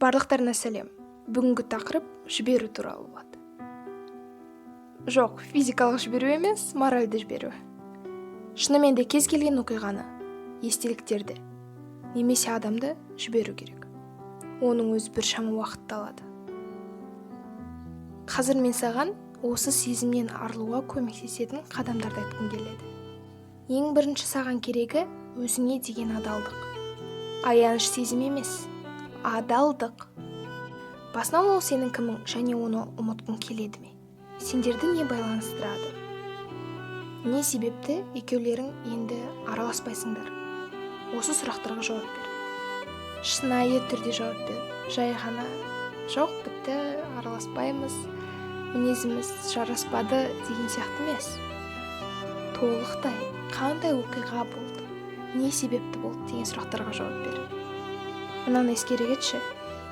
Барлықтарына сәлем! Бүгінгі тақырып жіберу туралы болады. Жоқ, физикалық жіберу емес, моральды жіберу. Шынымен де, кез келген оқиғаны, естеліктерді немесе адамды жіберу керек. Оның өзі біршама уақытты алады. Қазір мен саған осы сезімнен арылуға көмектесетін қадамдарды айтқым келеді. Ең бірінші саған керегі — өзіңе деген адалдық. Аяныш сезім емес, адалдық. Басынан ол сенің кімің және оны ұмытқың келеді ме? Сендерді не байланыстырады? Не себепті екеулерің енді араласпайсыңдар? Осы сұрақтарға жауап бер, шынайы түрде жауап бер. Жай ғана «жоқ, бітті, араласпаймыз, мінезіміз жараспады» деген сияқты емес. Толықтай қандай оқиға болды, не себепті болды деген сұрақтарға жауап бер. Мынаны ескере кетші: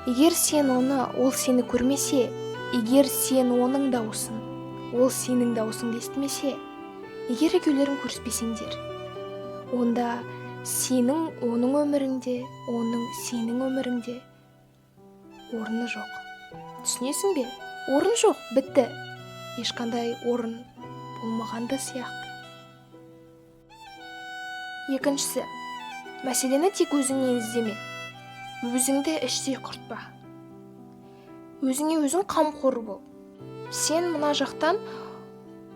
егер сен оны, ол сені көрмесе, егер сен оның дауысын, ол сенің дауысыңды естімесе, егер екеулерің көріспесеңдер, онда сенің оның өміріңде, оның сенің өміріңде орны жоқ. Түсінесің бе? Орын жоқ, бітті. Ешқандай орын болмаған да сияқты. Екіншісі: мәселені тек өзіңнен іздеме. Өзіңді іштей құртпа, өзіңе өзің қамқор бол. Сен мына жақтан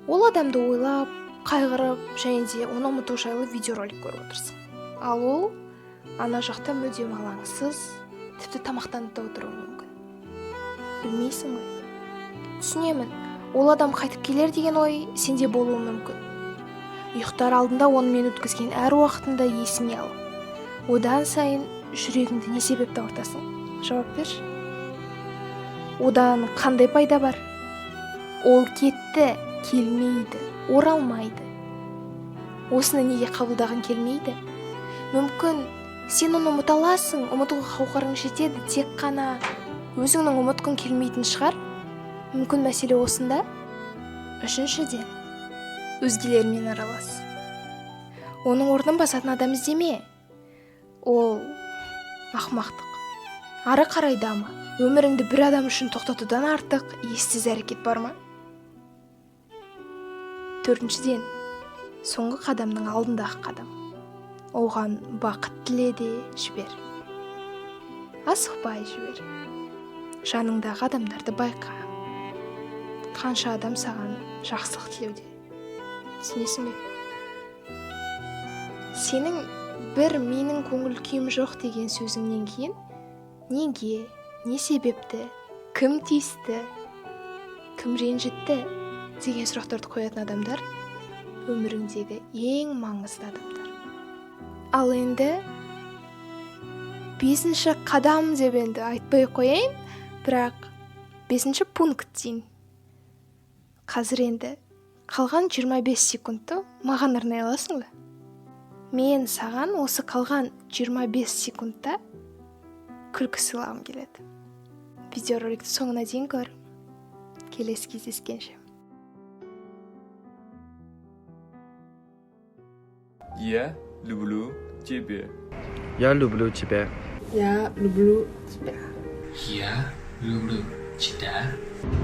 ол адамды ойлап, қайғырып және де оны ұмыту жайлы видеоролик көріп отырсың, ал ол ана жақта мүлдем алаңсыз, тіпті тамақтанып та отыруы мүмкін, білмейсің ғой. Түсінемін, ол адам қайтып келер деген ой сенде болуы мүмкін. Ұйықтар алдында онымен өткізген әр уақытыңды есіңе алып, одан сайын жүрегіңді не себепті ауыртасың? Жауап берші, одан қандай пайда бар? Ол кетті, келмейді, оралмайды. Осыны неге қабылдағың келмейді? Мүмкін, сен оны ұмыта аласың, ұмытуға қауқарың жетеді, тек қана өзіңнің ұмытқың келмейтін шығар. Мүмкін, мәселе осында. Үшіншіден, өзгелермен аралас. Оның орнын басатын адам іздеме, ол ақымақтық. Ары қарай дамы. Өміріңді бір адам үшін тоқтатудан артық ессіз әрекет бар ма? Төртіншіден, соңғы қадамның алдындағы қадам: оған бақыт тіле де жібер. Асықпай жібер. Жаныңдағы адамдарды байқа. Қанша адам саған жақсылық тілеуде, түсінесің бе? Сенің бір «менің көңіл күйім жоқ» деген сөзіңнен кейін неге, не себепті, кім тиісті, кім ренжітті деген сұрақтарды қоятын адамдар — өміріңдегі ең маңызды адамдар. Ал енді бесінші қадам деп енді айтпай ақ қояйын, бірақ бесінші пункт дейін. Қазір енді қалған 25 секундты маған арнай аласың ба? Мен саған осы қалған 25 секундта күлкі сыйлағым келеді. Видеороликті соңына дейін көр. Келесі кездескенше! Я люблю тебя. Я люблю тебя. Я люблю тебя. Я люблю тебя.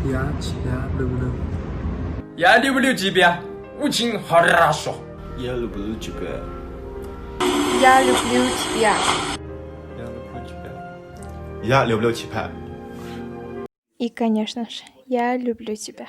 Я тебя люблю. Я люблю тебя. Очень хорошо. Я люблю тебя. Я люблю тебя. Я люблю тебя. Я люблю тебя. И, конечно же, я люблю тебя.